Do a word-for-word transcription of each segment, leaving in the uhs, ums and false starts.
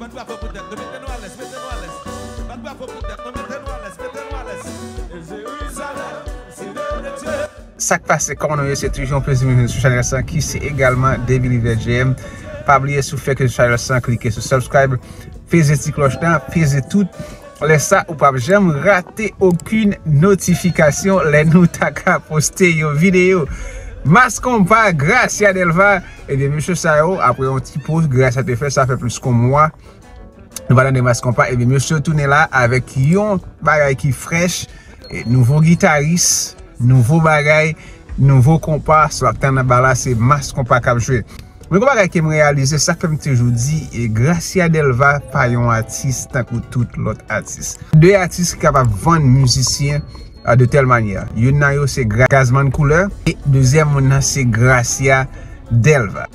Bat bravo pou tèt nou, mete nou alèz, mete nou alèz. Bat bravo pou tèt nou, mete nou alèz, mete nou alèz. E Jerizalèm, site de Dye. Sa k pase, kòman nou ye? Se toujou yon plezi vin sou chanèl sa ki se egalman David Rivière J M. Pa bliye, si w fèk sou chanèl sa, klike sou subscribe, peze ti klòch la, peze tout. Lè sa, ou p ap janm rate okenn notifikasyon lè nou ta ka poste yon videyo. Mass Konpa, Gracia Delva, ebyen, mesye sa yo, apre yon ti poz Gracia te fè, sa fè plis ke yon mwa nou pa tande Mass Konpa, ebyen, mesye yo tounen la avèk yon bagay ki frèch, e, nouvo gitaris, nouvo bagay, nouvo konpa, sa w ap tann anba la, se Mass Konpa k ap jwe. Men gon bagay ke m reyalize, sa k fè m toujou di, e, Gracia Delva pa yon atis tankou tout lòt atis. De atis ki kapab vann mizisyen, a, de tèl manyè. Youn nan yo se Gra-, Gazman Couleur, e dezyèm moun nan se Gracia Delva.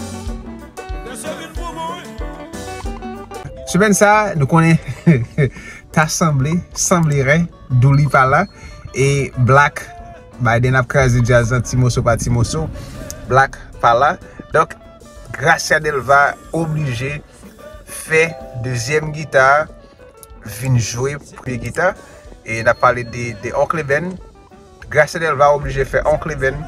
Semèn sa a, nou konnen ta sanble, sanblere, Douli pa la, e Black Biden ap kraze djaz lan ti moso pa ti moso. Black pa la. Donk, Gracia Delva oblije fè dezyèm gita vin jwe premye gita. E n ap pale de, de Oncle Ben. Gracia Delva oblije fè Oncle Ben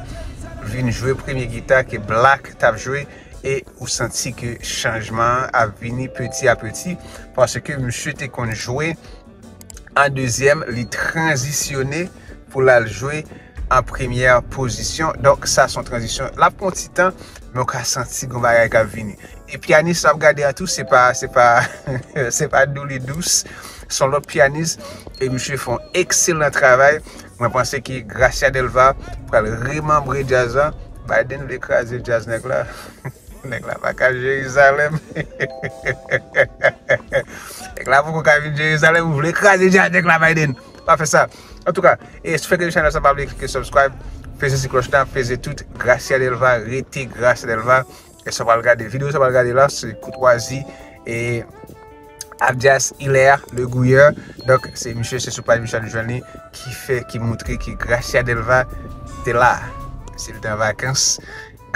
vin jwe premye gita ke Black t ap jwe. E ou santi ke chanjman an ap vini peti a peti, paske misye te konn jwe an dezyèm, li tranzisyone pou l al jwe an premyè pozisyon. Donk, sa se yon tranzisyon. L ap pran yon ti tan, men w ka santi gon bagay k ap vini. E pyanis w ap gade a tou, se pa, se pa, se pa Douli dous, se yon lòt pyanis. E misye fè yon ekselan travay. Mwen panse ke Gracia Delva pral remanbre djaz la. Biden vle kraze djaz nèg la. Nèg la pa ka Jerizalèm. Nèg la poko ka vin Jerizalèm, ou vle kraze djaz nèg la, Biden. Pa fè sa. Antouka, e si w fèk rive chanèl sa, pa bliye klike subscribe, peze ti klòch la, peze tout. Gracia Delva rete Gracia Delva. E sa w pral gade, videyo sa w pral gade la, se koutwazi e Abdias Hilaire Le Gouilleur. Donk, se misye, se sou paj misye nou jwenn li, ki fè, ki moutre ke Gracia Delva te la. Si l te an vakans,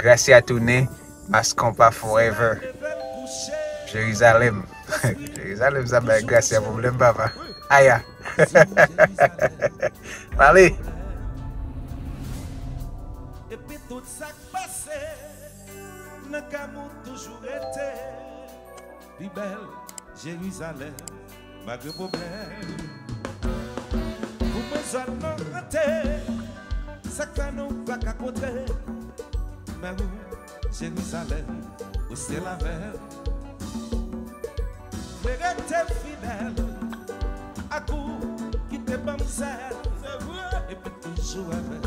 Gracia tounen, Mass Konpa forever. Jerizalèm. Jerizalèm sa bay Gracia pwoblèm, papa. Aya. Pale. Epi tout sa k pase nan kè m ou toujou rete pi bèl. Jerizalèm, malgre pwoblèm. Pou mwen zòn nan rete, sa k fè nou pa ka kontre. Men ou, Jerizalèm, ou se lavèl. Mwen rete fidèl ak ou ki te ban m sèl. Se vre. Epi toujou avè m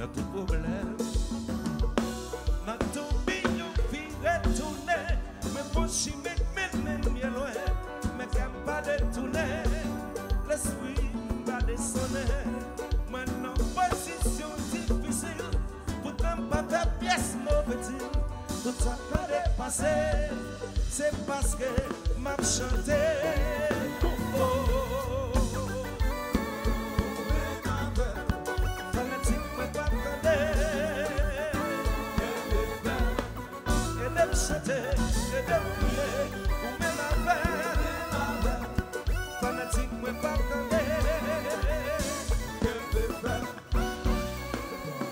nan tout pwoblèm. Nan toubiyon vire tounen, men bon chimen k mennen m byen lwen. Men kè m pa detounen, lespri m pa desonnen. Mwen nan pozisyon difisil, poutan m pa fè pyès move dil. Tout sa k tande pase, se paske m ap chante. Oh, oh, oh, oh. Fanatik mwen p ap tande. Ede m chante, ede m kriye, ou menm avè m. Fanatik mwen p ap tande.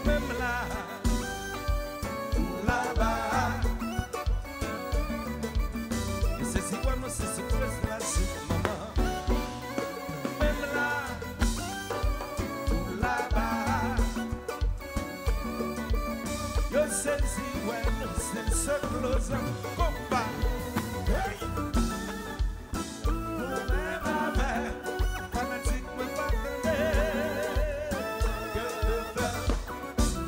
Menm la, ou laba. E se si w anonse sou prezans la, sou manman. Menm la, ou laba. Yo sezi wè nou se se kloz konpa. Hey! Ou menm avè fanatik mwen pa tande.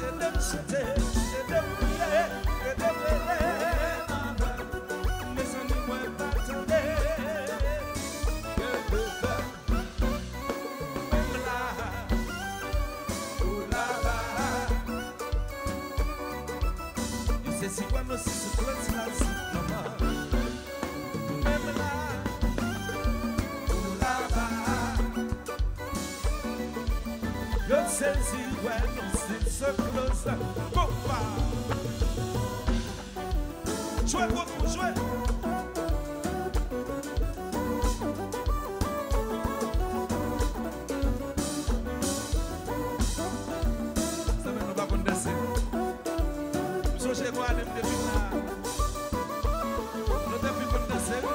Ede m chante, ede m kriye, ede m rele. Mezanmi mwen pa tande. Menm la, ou laba. Yo sezi wè nou se sou kloz la, sou manman. Menm la, ou laba. Yo sezi wè nou se sou kloz la. Konpa. Jwe pou nou, jwe. Pale m depi la. Nou te pi konn danse, wi.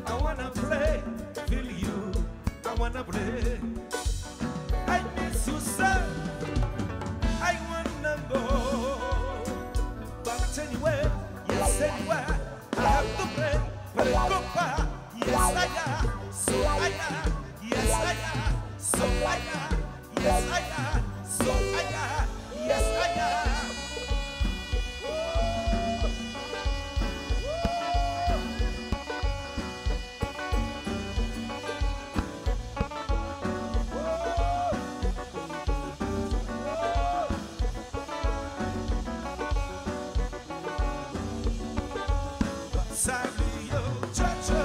I wanna play, feel you. I wanna play. I miss you so. I wanna go. But anyway, yes, anyway, I have to play. Play compa. Yes, I am. So I am. Yes, I am. So I am. Yes, I am. So I am. Yes, I am. Sabi yo, Jojo,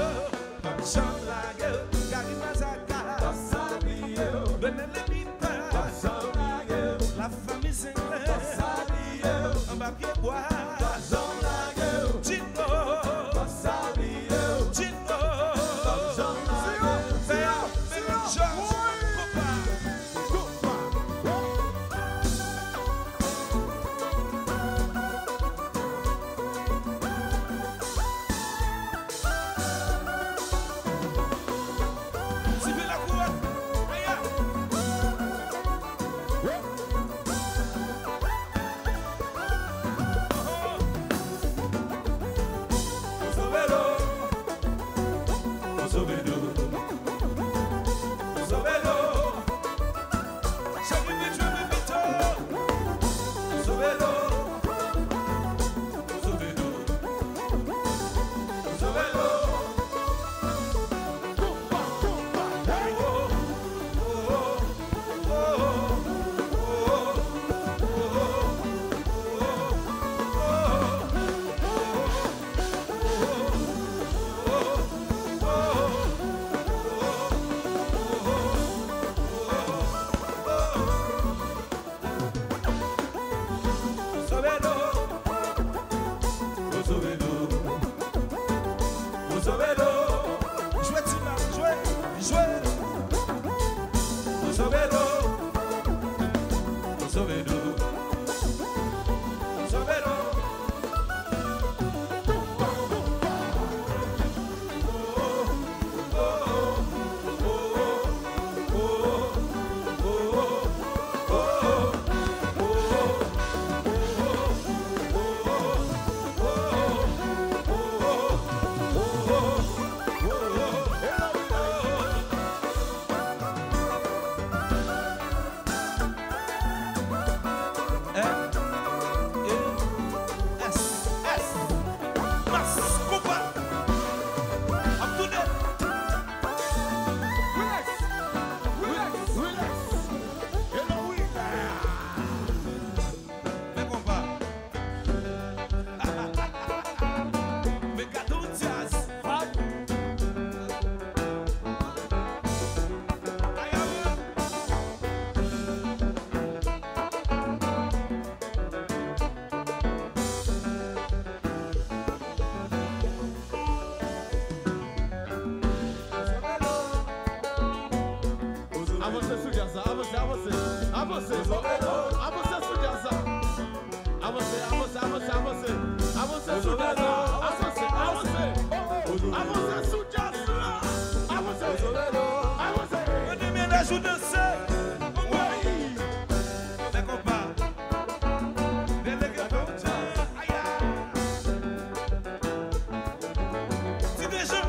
Pap janm lage w, Gary Mazaka. Pap sa bliye w. Benelemi pa. Pap sa bliye w. Lafanmi Zenglen. Pap sa bliye w. Anba pye bwa. Pap janm lage w. Djino. Pap sa bliye w. Djino. Pap janm lage w. Fè a, Benel Jòj, konpa. Jwe ti mal, jwe, jwe. Mas konpa ap tounen. Relax, relax, relax. Hello, we. Men konpa. Men gade yon djaz. Avanse sou djaz la, avanse, avanse, avanse, avanse sou djaz la. Avanse, avanse, avanse, avanse, avanse sou djaz la. Avanse, avanse, avanse sou djaz la. Avanse, avanse. Mande mennaj ou danse. Wi. Fè konpa. Delege pa ou djaz. Aya. Ti Dejan.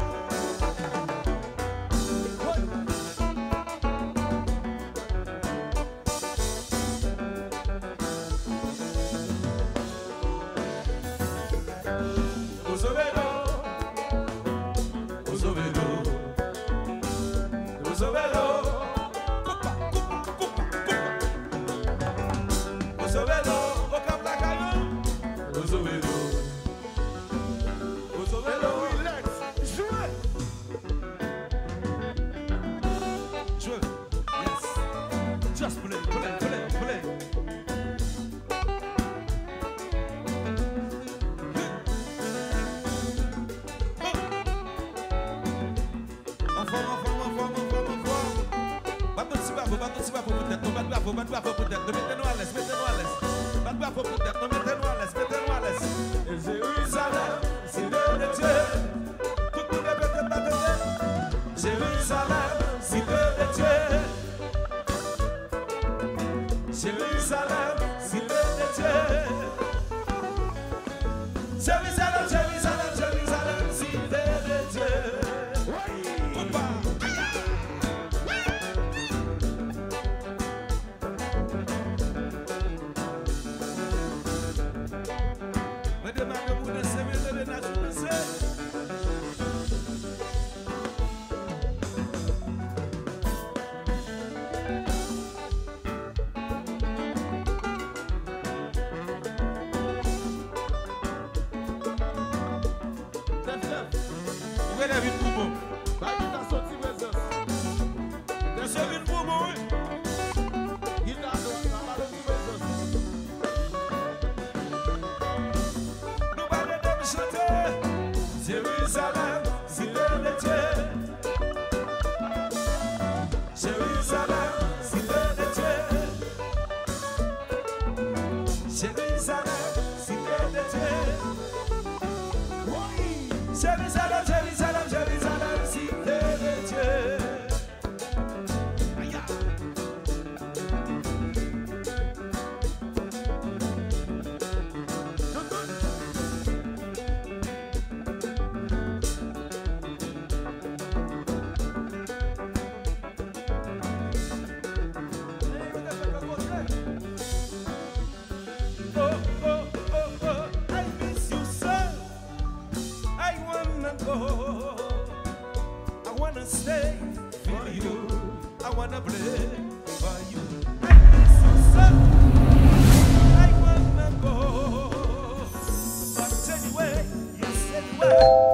Just play, play, play, play. Anfòm, anfòm, anfòm, anfòm, anfòm. Bat yon ti bravo, bat yon ti bravo pou tèt nou, bat bravo, bat bravo pou tèt nou. Mete nou alèz, mete nou alèz. Bat bravo pou tèt nou, mete nou alèz, mete nou alèz. E Jérusalem, cité de Dieu. Tout moun repete, bat tèt. Jérusalem, cité de Dieu. Jérusalem, cité de Dieu. Jérusalem, Jérusalem, Jérusalem, cité de Dieu. Konpa. Mete men nou pou danse, mete men nou pou danse. Ou genlè vin pou bon. Bay gita sa yon ti prezans. Mesye vin pou bon, wi. Gita sa, sa ba nou ti prezans. Nou pa rete pou chante. Jérusalem, cité de Dieu. Jérusalem, cité de Dieu. Jérusalem, cité de Dieu. Jérusalem, Jérusalem, Jérusalem, cité de Dieu. Aya. Oh, oh, oh, oh, I miss you so. I wanna go. I wanna stay for you. I wanna play for you. I miss you so. I wanna go. But anyway, yes, anyway.